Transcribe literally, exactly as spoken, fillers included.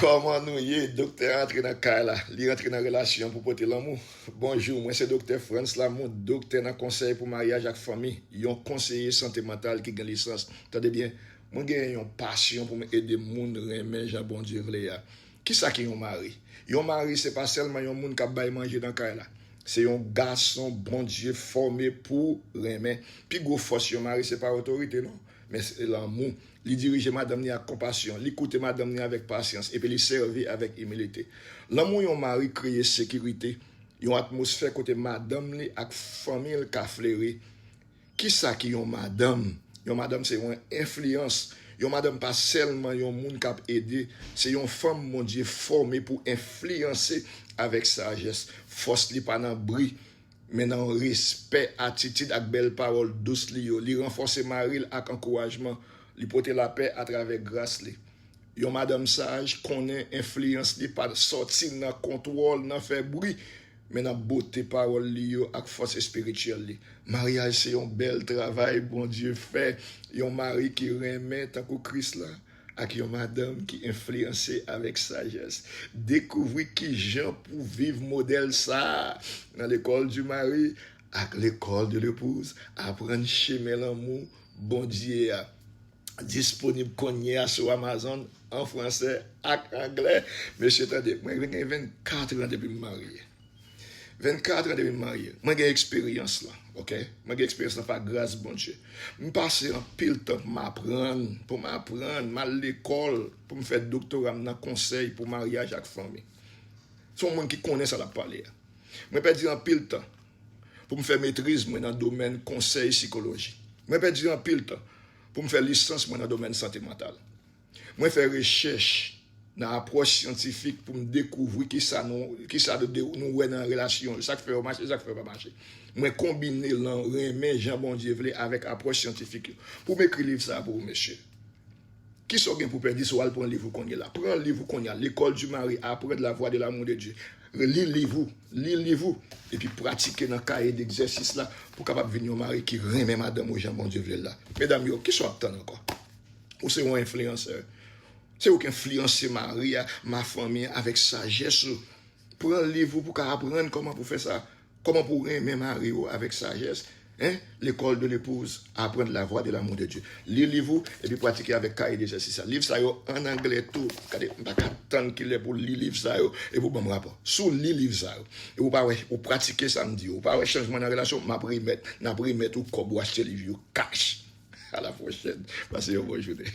Kòman nou ye? Doktè a antre nan kay la. Li antre nan relasyon pou pote lanmou. Bonjou, mwen se Doktè Frantz Lamour, doktè nan konsèy pou maryaj ak fanmi, yon konseye sante mantal ki gen lisans. Tande byen, mwen genyen yon pasyon pou m ede moun renmen jan Bondye vle a. Kisa ki yon mari? Yon mari se pa sèlman yon moun k ap bay manje nan kay la. Se yon gason Bondye fòme pou renmen. Pi gwo fòs yon mari se pa otorite non, men se lanmou. Li dirije madanm li ak konpasyon, li koute madanm li avèk pasyans, epi li sèvi avèk imilite. Lanmou yon mari kreye sekirite, yon atmosfè kote madanm li ak fanmi l ka fleri. Kisa ki yon madanm? Yon madanm se yon enfliyans. Yon madanm pa sèlman yon moun k ap ede, se yon fanm Bondye fòme pou enfliyanse avèk sajès. Fòs li pa nan bri, men nan respè, atitid ak bèl pawòl dous li yo. Li ranfòse mari l ak ankourajman. Li pote lapè atravè gras li. Yon madanm saj konnen enfliyans li pa sòti nan kontwòl, nan fè bri, men nan bote pawòl li yo ak fòs espirityèl li. Maryaj se yon bèl travay Bondye fè. Yon mari ki renmen tankou Kris la ak yon madanm ki enfliyanse avèk sajès. Dekouvri kijan pou viv modèl sa a nan Lekòl di Mari ak Lekòl de Lepouz. Aprann chemen lanmou Bondye a. Disponib kounye a sou Amazon an fransè ak anglè. Mesye, tande, mwen gen vennkat an depi m marye. Vennkat an depi m marye. Mwen gen eksperyans lan, oke? Mwen gen eksperyans lan pa gras Bondye. M pase anpil tan pou m aprann, pou m aprann, m al lekòl, pou m fè doktora m nan konsèy pou maryaj ak fanmi. Se yon moun ki konnen sa l ap pale a. Mwen pèdi anpil tan pou m fè metriz mwen nan domèn konsèy sikoloji. Mwen pèdi anpil tan pou m fè lisans mwen nan domèn sante mantal. Mwen fè rechèch nan apwòch syantifik pou m dekouvri kisa nou, kisa de, de, nou wè nan relasyon yo, sa k fè yo mache, sa k fè yo pa mache. Mwen konbine lan renmen jan Bondye vle avèk apwòch syantifik yo. Pou m ekri liv sa a pou ou, mesye. Kisa w gen pou pèdi si w al pran liv ou kounye la? Pran liv ou kounye a. Lekòl di Mari, Apprendre la voie de l'amour de Dieu. Li liv ou. Li liv ou. Epi pratike nan kaye degzèsis la pou w kapab vin yon mari ki renmen madanm ou jan Bondye vle l la. Medam yo, kisa w ap tann ankò? Ou se yon enfliyansè. Se ou ki enfliyanse mari a, ma fanmi an avèk sajès ou. Pran liv ou pou w ka aprann kòman pou w fè sa. Kòman pou w renmen mari w avèk sajès. Hein? L'école de l'épouse, apprendre la voie de l'amour de Dieu. Li liv ou, epi pratike avèk kaye degzèsis sa. Liv sa yo an anglè tou. Gade, m pa ka tann kilè pou li liv sa yo, epi w ban m rapò. Si w li liv sa yo, epi w pa wè, ou pratike sa m di yo, ou pa wè chanjman nan relasyon, m ap remèt, n ap remèt ou kòb ou achte liv yo, cash. A la pwochèn. Pase yon bon jounen.